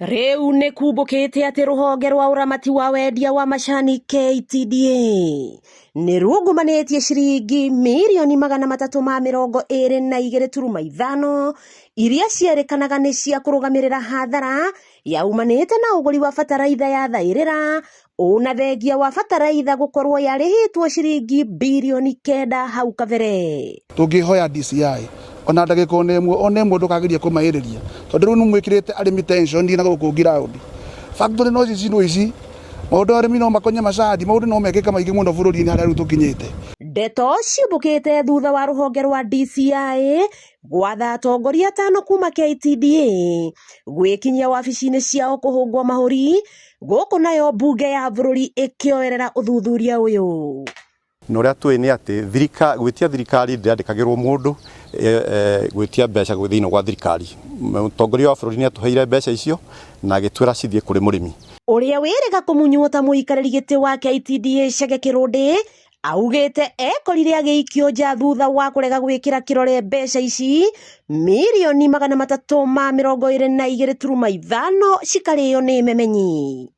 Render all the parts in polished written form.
Rĩu nĩ kumbũkĩte atĩ rũhonge rwa ũramati wa wendia wa macani KTDA nĩ rungumanĩtie ciringi mirioni 322.5 iria cierĩkanaga nĩ cia kũrũgamĩrĩra hathara yaumanĩte na ũgũri wa bataraitha ya thaĩrĩra ũna thengia wa bataraitha gũkorwo yarĩhĩtwo ciringi birioni 9 hau kabere. Tũngĩhoya DCI ona ndagĩka ona ĩmwe ona ĩmwe ndũkagerie kũmaĩrĩria, tondũ rĩu nĩmwĩkĩrĩte arĩmi tension na gũkũ ground. Factory no cicinwo ici, maũndũ arĩmi no makonye macani, maũndũ no mekĩke maingĩ mũno bũrũri-inĩ harĩa rĩu tũkinyĩte. Ndeto ciumbũkĩte thutha wa rũhonge rwa DCI gwatha atongoria atano kuma KTDA gwĩkinyia wabici-inĩ ciao kũhũngwo mahũri, gũkũ nayo mbunge ya bũrũri ĩkĩoerera ũthuthuria ũyũ. Na ũrĩa tũĩ nĩ atĩ gwĩtia thirikari ndĩandĩkagĩrwo mũndũ gwĩtia mbeca thĩinĩ wa thirikari. Mũtongoria wa bũrũri nĩ atũheire mbeca icio na agĩtwĩra cithiĩ kũrĩ mũrĩmi. Ũrĩa wĩrĩga kũmunywo ta mũikarĩri gĩtĩ wa KTDA Chege Kĩrũndĩ augĩte ekorire agĩikio nja thutha wa kũrega gwĩkĩra kĩrore mbeca ici mirioni 322.5 cikarĩo nĩ memenyi.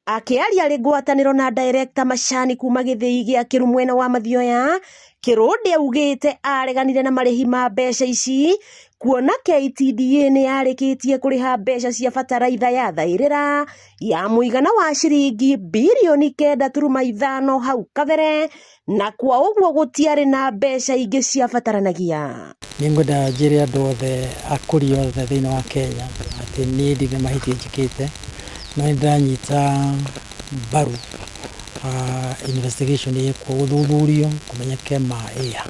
Akĩaria arĩ ngwatanĩro na director macani kuma gĩthĩi gĩa Kĩru mwena wa Mathioya, Kĩrũndĩ augĩte areganire na marĩhi ma mbeca ici kuona KTDA nĩ yarĩkĩtie kũrĩha mbeca cia bataraitha ya thaĩrĩra ya mũigana wa ciringi birioni 9.5 hau kabere, na kwa ũguo gũtiarĩ na mbeca ingĩ ciabataranagia. Nĩngwenda njĩre andũ othe akũria othe thĩinĩ wa Kenya atĩ niĩ ndirĩ mahĩtia njĩkĩte, no nĩ ndĩranyita mbaru investigation ĩkwo, gũthuthurio kũmenyeke ma ĩya.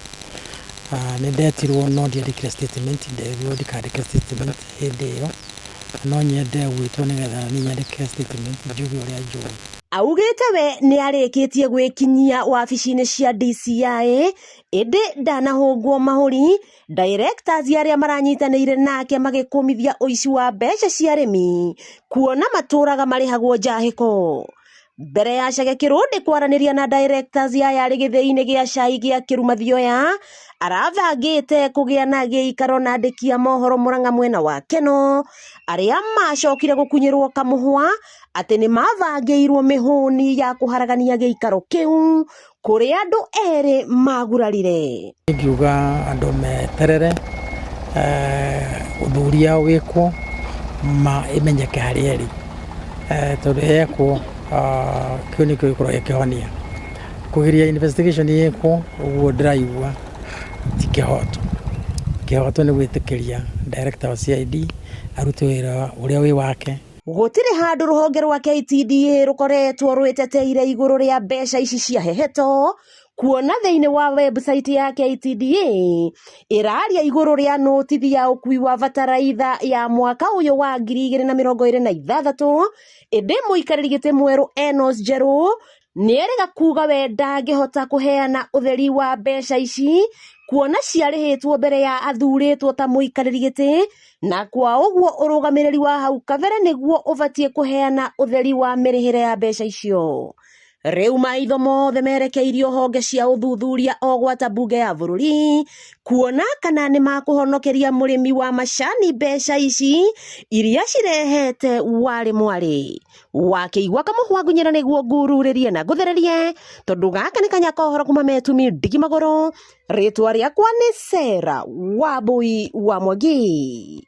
Nĩ ndetirwo no ndiandĩkire statement, nderirwo ndikandĩke statement hĩndĩ ĩyo, no nyende gwĩtwo nĩgetha niĩ nyandĩke statement njuge ũrĩa njũĩ. Augĩte we nĩ arĩkĩtie gwĩkinyia wabici-inĩ cia DCI ĩndĩ ndanahũngwo mahũri, directors arĩa maranyitanĩire nake magĩkũmithia ũici wa mbeca cia arĩmi kuona matũraga marĩhagwo njahĩko. Mbere ya Chege Kĩrũndĩ kwaranĩria na directors aya arĩ gĩthĩi-inĩ gĩa cai gĩa Kĩru Mathioya, arabangĩte kũgĩa na gĩikaro na andĩki a mohoro Murang'a mwena wa Keno, arĩa macokire gũkunyĩrwo kamũhwa atĩ nĩ mabangĩirwo mĩhũni ya kũharagania gĩikaro kĩu kũrĩa andũ erĩ magurarire. Ingiuga andũ meterere ũthuthuria wĩkwo ma ĩmenyeke harĩa ĩrĩ, tondũ yekwo kĩu nĩkĩo gĩkoragwo gĩ kĩhonia. Kũgiria investigation ĩkwo ũguo ndĩraigua ti kĩhoto. Kĩhoto nĩ gwĩtĩkĩria director wa CID arute wĩra ũrĩa wĩ wake. Gũtirĩ handũ rũhonge rwa KTDA rũkoretwo rwĩteteire igũrũ rĩa mbeca ici cia heheto, kuona thĩinĩ wa website ya KTDA ĩraria igũrũ rĩa notithi ya ũkui wa bataraitha ya mwaka ũyũ wa 2026, ĩndĩ mũikarĩri gĩtĩ mwerũ Enos Njerũ nĩerĩga kuga we ndangĩhota kũheana ũtheri wa mbeca ici kuona ciarĩhĩtwo mbere ya athurĩtwo ta mũikarĩri gĩtĩ, na kwa ũguo ũrũgamĩrĩri wa hau kabere nĩguo ũbatiĩ kũheana ũtheri wa mĩrĩhĩre ya mbeca icio. Rĩu maitho mothe merekeirio honge cia ũthuthuria o gwata mbunge ya bũrũri kuona kana nĩ makũhonokeria mũrĩmi wa macani mbeca ici iria cirehete warĩ mwarĩ. Wakĩigua kamũhwa ngunyĩra nĩguo ngururĩrie na ngũthererie, tondũ gaka nĩ kanya kohoro kuma metumi ndigi magũrũ. Rĩtwa rĩakwa nĩ Sarah Wambui wa Mwangi.